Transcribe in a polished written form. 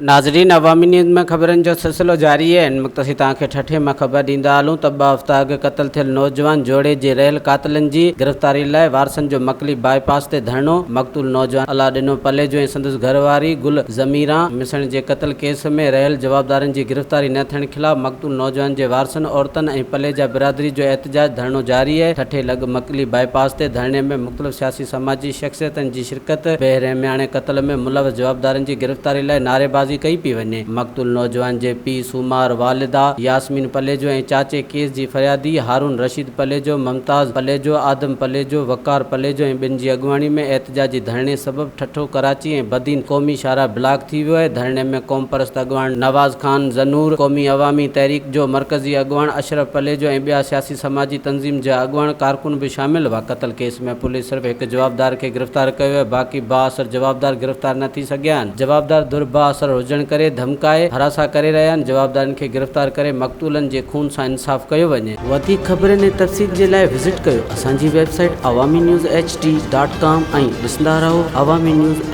ناظرين عوامي نيوز ۾ خبرن جو سلسلو جاري آهي ان وقت اسين توهان کي ٺٽي مان خبر ڏيندا هلون ته ٻه هفتا اڳ قتل ٿيل نوجوان جوڙي جي رهيل قاتلن جي گرفتاري لاء وارثن جو مڪلي باء پاس تي ڌرڻو مقتول نوجوان الله ڏنو پليجو ۽ سندس گهر واري گل ضميران مسڻ جي قتل ڪيس ۾ رهيل جوابدارن جي گرفتاري نه ٿيڻ خلاف مقتول نوجوان جي وارثن عورتن ۽ پليجا برادري جو احتجاج ڌرڻو جاري آهي ٺٽي لڳ مڪلي باء پاس تي ڌرڻي ۾ مختلف سياسي سماجي شخصيتن جي شرڪت بي رحمياڻي قتل ۾ ملوث جوابدارن جي گرفتاري لاء نعريبازي ڪئي پئي وڃي. مقتول نوجوان جي پيء سومار، والده ياسمين پليجو ۽ چاچي ڪيس جي فريادي هارون رشيد پليجو، ممتاز پليجو، آدم پليجو، وقار پليجو ۽ ٻين جي اڳواڻي ۾ احتجاجي ڌرڻي سبب ٺٽو، ڪراچي ۽ بدين قومي شاهراهه بلاڪ ٿي ويو آهي. ڌرڻي ۾ قومپرست اڳواڻ نواز خان زنئور، قومي عوامي تحريڪ جو مرڪزي اڳواڻ اشرف پليجو ۽ ٻيا سياسي سماجي تنظيم جا اڳواڻ ڪارڪن به شامل هئا. قتل ڪيس ۾ پوليس صرف هڪ جوابدار کي گرفتار ڪيو آهي باقي بااثر جوابدار گرفتار نه ٿي سگهيا آهن. جوابدار ڌر بااثر هجڻ ڪري ڌمڪائي هراسان ڪري رهيا آهن. جوابدارن کي گرفتار ڪري مقتولن جي خون سان انصاف ڪيو وڃي. وڌيڪ خبرن ۽ تفصيل جي لاء وزٽ ڪيو اسان جي website Awami news H D dot com ۽ ڏسندا رهو عوامي نيوز.